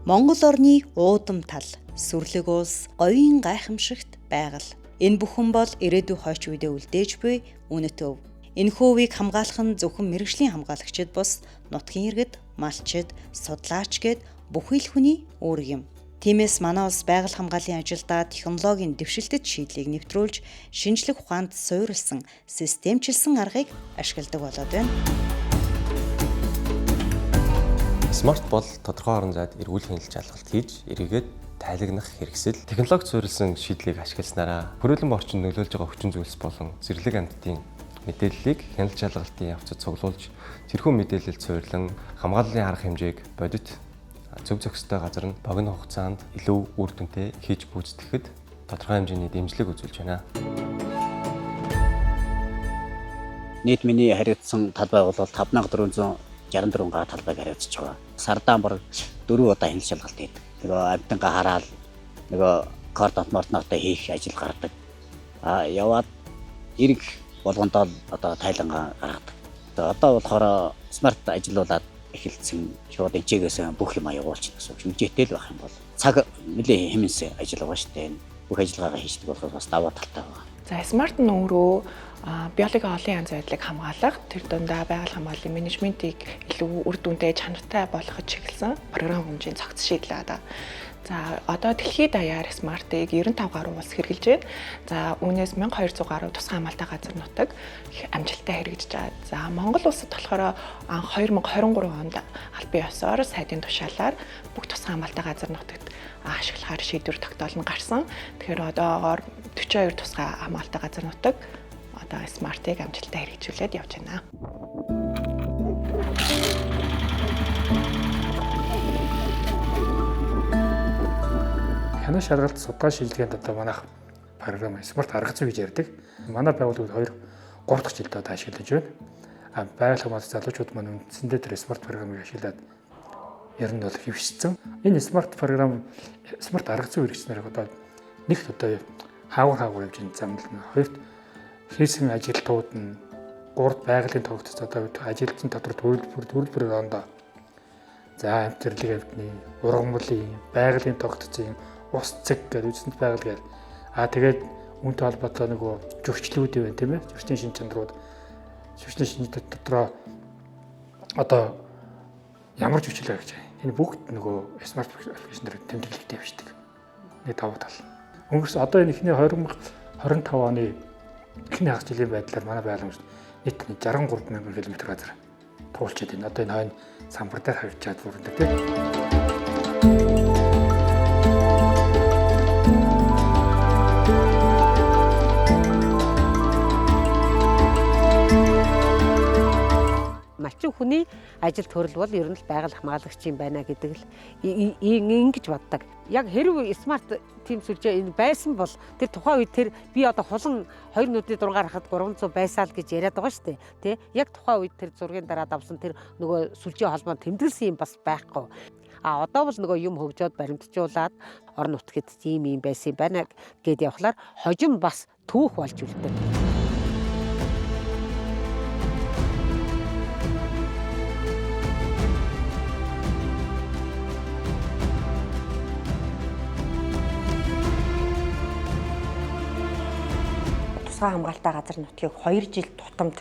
Монгол орны уудам тал, сүрлэг улс, говийн гайхамшигт байгаль. Энэ бүхэн бол ирээдүйн хойч үедээ үлдээж буй үнэт өв. Энэхүү өвийг хамгаалах нь зөвхөн мэргэжлийн хамгаалагчид бус, нутгийн иргэд, малчид, судлаач гээд бүхий л хүний үүрэг юм. Тиймээс манай улс байгаль хамгааллын ажилдаа технологийн дэвшилтэт шийдлийг нэвтрүүлж, шинжлэх ухаанд суурилсан системчилсэн аргыг ашигладаг болоод байна. SMART бол тодорхой орон зайд эргүүл хяналт шалгалт хийж, эргээгээд тайлагнах хэрэгсэл. Технологи суурилсан шийдлийг ашигласнараа хүрээлэн орчинд нөлөөлж байгаа хүчин зүйлс болон зэрлэг амьтдын мэдээллийг хяналт шалгалтын явцад цуглуулж, тэрхүү мэдээлэлд суурилан хамгааллын арга хэмжээг бодит зөв зохистой газар нь богино хугацаанд илүү үр дүнтэй хийж гүйцэтгэхэд тодорхой хэмжээний дэмжлэг үзүүлж байна. Нийт миний хариуцсан талбай бол 5464 га талбайг хариуцж байгаа. Сардаа бараг 4 удаа хяналт шалгалт хийдэг. Нөгөө амьтангаа хараал нөгөө кордонт мортнотой хийх ажил гардаг. А яваад эрг болгондоо одоо тайлангаа гаргадаг. Одоо болохоор смарт ажиллуулад эхэлсэн, шууд эжээгээс бүх юм явуулчихна гэсэн үг. Шүлжээтэй л байх юм бол цаг нэлээ хэмнэсэн ажил байгаа шүү дээ. Бүх ажиллагаагаа хийждэг болохоор бас даваа талтай байгаа. За, SMART нь өөрөө биологийн олон янзын байдлыг хамгаалах, тэр дундаа байгаль хамгааллын менежментийг илүү үр дүнтэй, чанартай болгоход чиглэсэн програм хэмжээний цогц шийдэл байгаа. За, одоо дэлхийд даяар SMART-ыг 95 гаруй улс хэрэглэж байна. За, үүнээс 1200 гаруй тусгай хамгаалалтай газар нутаг амжилттай хэрэгжиж байгаа. За, Монгол улсад болохоор анх 2023 онд албан ёсоор сайдын тушаалаар бүх тусгай хамгаалалтай газар нутагт ашиглахаар шийдвэр тогтоол нь гарсан. Тэгэхээр одоогоор 42 тусгай хамгаалалтай газар нутаг одоо SMART-ыг амжилттай хэрэгжүүлээд явж байна. Хянан шалгалт судалгаа шилжлэгэнд одоо манайх програм SMART арга зүй гэж ярьдаг. Манай байгууллагууд 2 3 дахь жилдээ одоо ашиглаж байна. А байгаль хамгаалалт залуучууд маань үндсэндээ тэр SMART програмыг ашиглаад ер нь бол хэвшсэн. Энэ SMART програм, SMART арга зүй хэрэгжснээр одоо нэгт одоо хаагур явж энэ замнал нь, хоёрт хийсэн ажилтнууд нь, гуравт байгалийн тогтц одоо ажилтны дотор төлбөр төлбөрөөр ондоо. За, амьтарлыг амьтны, ургамлын, байгалийн тогтцын, ус цэг гэдэг үндсэнд байгаль гэл. А тэгээд үүнтэй холбоотой нөгөө зөрчлүүд юм тийм ээ. Зөрчлийн шин чанарууд, зөрчлийн шин дотроо одоо ямар зөрчил гэж байна. Энэ бүгд нөгөө smart application дээр тэмдэглэлтэй явждаг. Нэг давуу тал. Өнгөрсөн одоо энэ эхний 2025 оны эхний хагас жилийн байдлаар манай байгалийн нийт 63 мянган км газар туулчихэд байна. Одоо энэ хойно самбар дээр харагдчаад бүрэндэг тийм. Малчин хүний ажил төрөл бол ер нь л байгаль хамгаалагч юм байна гэдэг л ингэж боддог. Яг хэрв смарт тийм сүлжээ энэ байсан бол тэр тухайн үед тэр би одоо хулан хоёр нүдний дургаар харахад 300 байсаа л гэж яриад байгаа шүү дээ. Тэ? Яг тухайн үед тэр зургийн дараа давсан тэр нөгөө сүлжээ холбоо тэмдэглэсэн юм бас байхгүй. А одоо бол нөгөө юм хөгжөөд баримтжуулаад орон нутгад тийм юм байсан юм байна гэд явхлаар хожим бас түүх болж үлддэг. Тусгай хамгаалалтай газар нутгийг 2 жил тутамд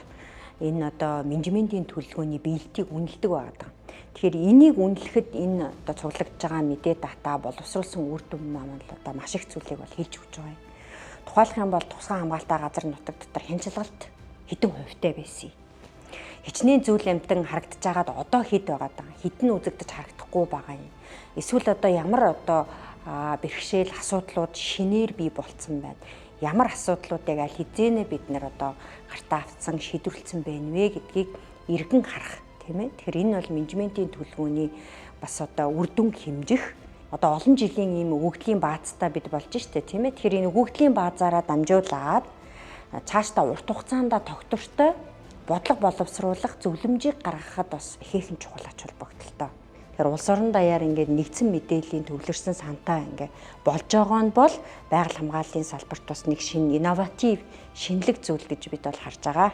энэ одоо менежментийн төлөвлөгөөний биелэлтийг үнэлдэг байгаа. Тэгэхээр энийг үнэлэхэд энэ одоо цуглагдж байгаа мэдээ дата боловсруулсан үр дүн маань л одоо маш их зүйлийг бол хэлж өгч байгаа юм. Тухайлах юм бол тусгай хамгаалалтай газар нутаг дотор хяналтгалт хэдэн хувьтай байсан юм. Хичнээн зүйл амтан харагдаж байгаад одоо хэд байгаа даа, хэд нь үзэгдэж харагдахгүй байгаа юм. Эсвэл одоо ямар одоо бэрхшээл асуудлууд шинээр бий болцсон байна. Ямар асуудлуудыг аль хэзээнэ бид нэр одоо гартаа автсан, шийдвэрлэсэн байна вэ гэдгийг эргэн харах, тийм ээ. Тэгэхээр энэ бол менежментийн төлөвлөгөөний бас одоо үр дүн хэмжих одоо олон жилийн ийм өгөгдлийн баазтай бид болж штэ, тийм ээ. Тэгэхээр энэ өгөгдлийн баазаараа дамжуулаад цаашдаа урт хугацаанд тогтвортой бодлого боловсруулах зөвлөмжийг гаргахад бас ихээхэн чухал ач холбогдолтой. Тэгэхээр улс орон даяар ингээд нэгдсэн мэдээллийн төвлөрсөн сантаа ингээд болж байгаа нь бол байгаль хамгааллын салбарт бас нэг шинэ инноватив шинэлэг зүйл гэж бид бол харж байгаа.